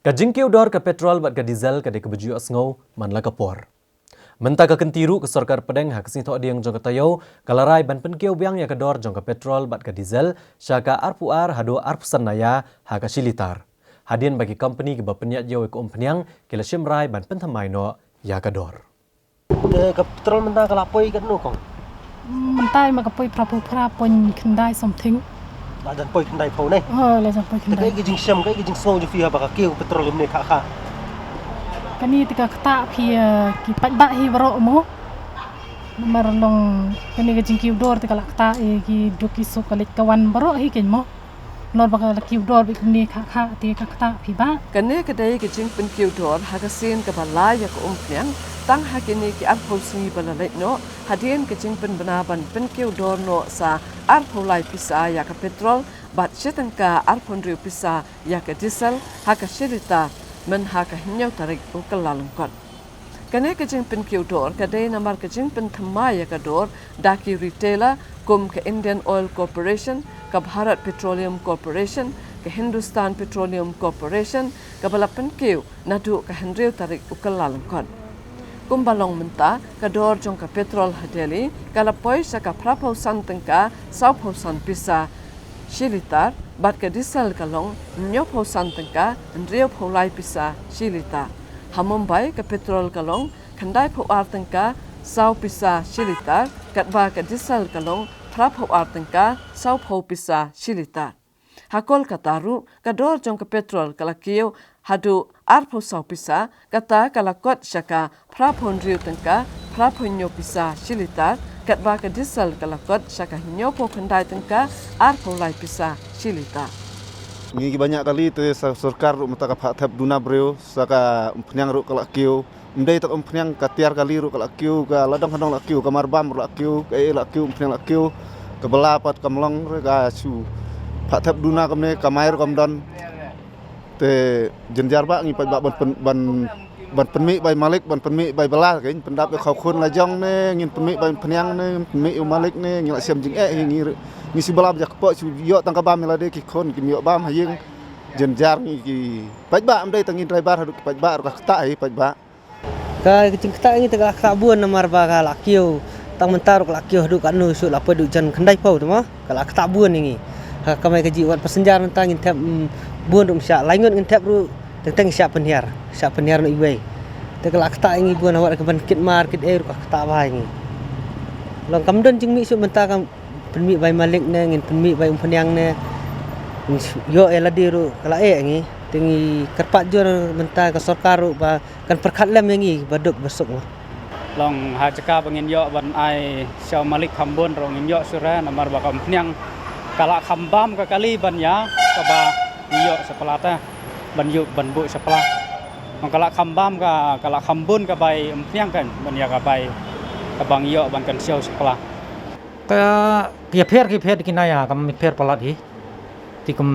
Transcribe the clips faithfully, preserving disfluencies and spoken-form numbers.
Ka jingkiew dor ka petrol bad ka diesel ka dei kaba ju ïohsngew man la ka por. Mynta ka kynti ruh ka sorkar pdeng ha ka sngi Thohdieng jong ka taïew ka la rai ban pynkiew biang ïa ka dor jong ka petrol bad ka diesel sha ka arphew ar haduh arphew san naya ha ka shi litar. Hadien ba ki kompani kiba pynïaid ïew ïa ka umphniang ki la shim rai ban pynthymmai noh ïa ka dor. Te ka petrol mynta ka la poi katno kong? Mynta ma ka poi phra phew phra point khyndai something. La jan poi khyndai phew ne? Oh, la jan poi khyndai. Te ka jingshem, ka jingsngew jong phi haba ka kiew petrol mynne kha kha? Kane te ka ktah phi, eh, ki paidbah hi baroh mo. Namar long kane ka jingkiew dor te ka la ktah, eh, ki duk ki suk ka leit ka wan baroh hi kein mo. Nor ba ka la kiew dor bad kumne kha kha te ka ktah phi bah. Kane ka dei ka jingpynkiew dor ha ka sien kaba lai ïa ka umphniang, tang ha kine ki arphew sngi ba la leit noh, hadien ka jingpynbna ban pynkiew dor noh sa arphew lai pisa ïa ka petrol bad shi tyngka arphew hynriew pisa ïa ka diesel ha ka shi litar myn ha ka hynñiew tarik u Kyllalyngkot. Kane ka jingpynkiew dor ka dei namar ka jingpynthymmai ïa ka dor da ki retailer kum ka Indian Oil Corporation, ka Bharat Petroleum Corporation, ka Hindustan Petroleum Corporation, kaba la pynkiew naduh ka hynriew tarik u Kyllalyngkot. Kumba long mynta, ka dor jong ka petrol ha Delhi ka la poi sha ka phra phew san tyngka saw phew san pisa shi litar, bad ka diesel ka long hynñiew phew san tyngka hynriew phew lai pisa shi litar. Ha Mumbai ka petrol ka long khyndai phew ar tyngka saw pisa shi litar, katba ka diesel ka long phra phew ar tyngka saw phew pisa shi litar. Ha Kolkata ruh ka dor jong ka petrol ka la kiew haduh arphew saw pisa, kata ka la kot sha ka phra phew hynriew tyngka phra phew hynñiew pisa shi litar, katba ka diesel ka la kot sha ka hynñiew phew khyndai tyngka arphew lai pisa shi litar. Ngi kiba ñiah kali te sa sorkar ruh mynta ka phah thep duna briew, sa ka umphniang ruh ka la kiew. Ym dei tang umphniang, ka tiar kali ruh ka la kiew, ka la dong ka dong la kiew, ka marbam ruh la kiew, ka ei la kiew, umphniang la kiew, ka bala pat kam long re ka shu phah thep duna kumne, kamai ruh kam don. Te jynjar bah ngi paidbah ban pyn, ban, ban pynmih bai malik, ban pynmih bai bala, kein pyndap ïa khawkhun la jong ne, ngin pynmih bai umphniang ne, pynmih ïa u malik ne, ngi la shem jingeh hi ngi re. Ngi shu bala ba ja kpoh shu ïoh tang ka bam ïa lade, ki khun kim ïoh bam ha ïing. Jynjar ngi ki paidbah, ym dei tang ngi driver haduh ki paidbah ruh ka ktah hi paidbah. Ka jingktah ngi te ka la ktah bun namar ba ka la kiew. Tang mynta ruh ka la kiew haduh katno shuh, la poi haduh jan khyndai phew te mo. Ka la ktah bun ïa ngi. Ha kamai kajih wat passenger mynta ngin thep, mm, bun ruh ym shah. Lai ngut ngin thep ruh teng teng shah pynhiar. Shah pynhiar noh iwei. Te ka la ktah ïa ngi bun, wat ka ban kit mar kit ei ruh ka ktah bha ïa ngi. Long kam don jingmih shuh mynta, kam pynmih bai malik ne, ngin pynmih bai umphniang ne. Ngin ïoh ïa lade ruh ka la eh ïa ngi. Te ngi kyrpad jur mynta ka sorkar ruh ba kan pyrkhat lem ïa ngi ba duk ba suk mo. Long ha jaka ba ngin ïoh ban ai sha u malik kham bun ruh ngin ïoh shuh re, namar ba ka umphniang ka la kham bam ka kali ban ïa kaba ngi ïoh supply te, ban ïoh ban buh supply. Long ka la kham bam ka, ka la kham bun ka bai umphniang kan ban ïa ka bai kaba ngi ïoh ban kan siew supply. Ka, ka ïapher, ka ïapher ki naya, kam ïapher palat hi. Te kum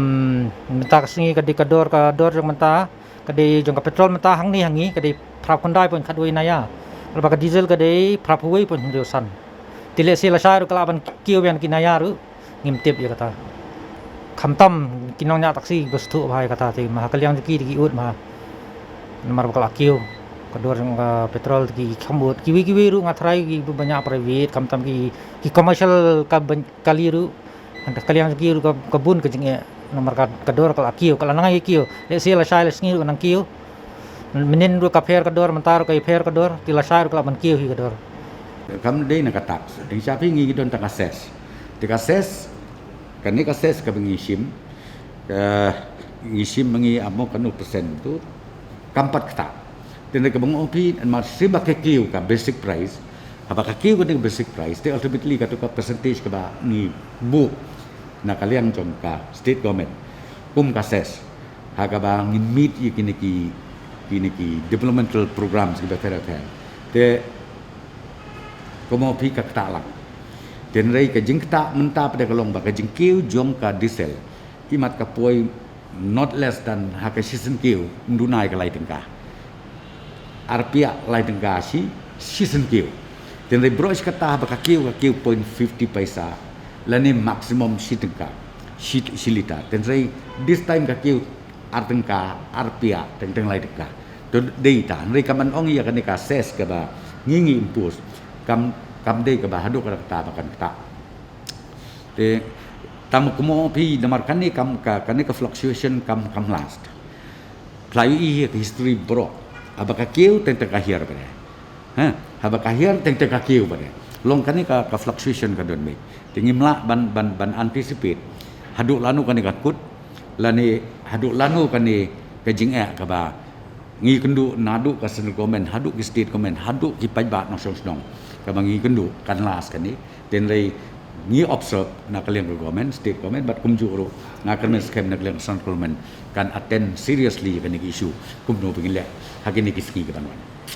mynta ka sngi ka dei ka dor, ka dor jong mynta, ka dei jong ka petrol mynta hangne ha ngi, ka dei phra phew khyndai point khatwei naya. Katba ka diesel ka dei phra phew wei point hynriew san. Te lehse lashai ruh ka lah ban kiew biang ki naya ruh, ngim tip ïa kata. Khamtam ki nongñiah taxi ba sngewthuh bha ïa kata, te ma ha ka liang jong ki te ki ud ma. Namar ba ka la kiew ka dor jong ka petrol te ki kham ud. Kiwei kiwei ruh nga tharai kiba ñiah private, khamtam ki, ki commercial ka ban, kali ruh. Hangta ka liang jong ki ruh ka, ka bun ka jingeh. Namar ka, ka dor ka la kiew, ka la nang ïa kiew. Lehse lashai lasngi ruh ka nang kiew. Mynnin ruh ka pher ka dor, mynta ruh ka ïapher ka dor, te lashai ruh ka lah ban kiew hi ka dor. Kam dei na ka tax. Te sha phi ngi ki don tang ka cess. Te ka cess, kane ka cess kaba ngi shim, eh, ngi shim ma ngi amo kano percent tu, kam pat ktah. Te hynrei kaba nga ong phi, namar shi ba ka kiew ka basic price, haba ka kiew kane ka basic price, te ultimately kato ka percentage kaba ngi buh na ka liang jong ka state government kum ka cess, ha kaba ngin meet ïa kine ki, kine ki developmental programs kiba pher pher. Te kumno phi ka ktah lang. Te hynrei ka jingktah mynta pat ka long ba ka jingkiew jong ka diesel, imat ka poi not less than ha ka shisien kiew, ym duna ïa ka lai tyngka. Arphew lai tyngka shi, shisien kiew. Te hynrei baroh shi katta ba ka kiew, ka kiew point fifty paisa. Lane maximum shi tyngka. Shi, shi litar. Te hynrei this time ka kiew ar tyngka, ar pia, teng teng lai tyngka. To dei ta, hynrei kam an ong ïa kane ka cess kaba ngi ngi impose, kam, kam dei kaba haduh ka kata ba kan kata. Te tam kmo phi namar kane kam ka, kane ka fluctuation kam, kam last. Phi la ïohi ïa ka history baroh. Haba ka kiew teng teng ka hiar bad. Ha, haba ka hiar teng teng ka kiew bad. Long kane ka, ka fluctuation ka don bad. Te ngim lah ban, ban, ban anticipate. Haduh lano kane ka kut, lane haduh lano kane ka jingeh kaba ngi kynduh naduh ka central government, haduh ki state government, haduh ki paidbah nongshong shnong. Kaba ngi kynduh kan last kane. Te hynrei ngi observe na ka liang ka government, state government, bad kumjuh ruh nga kyrmen skhem na ka liang ka central government kan attend seriously kane ka issue. Kumno ba ngin leh ha kine ki sngi ki ban wan.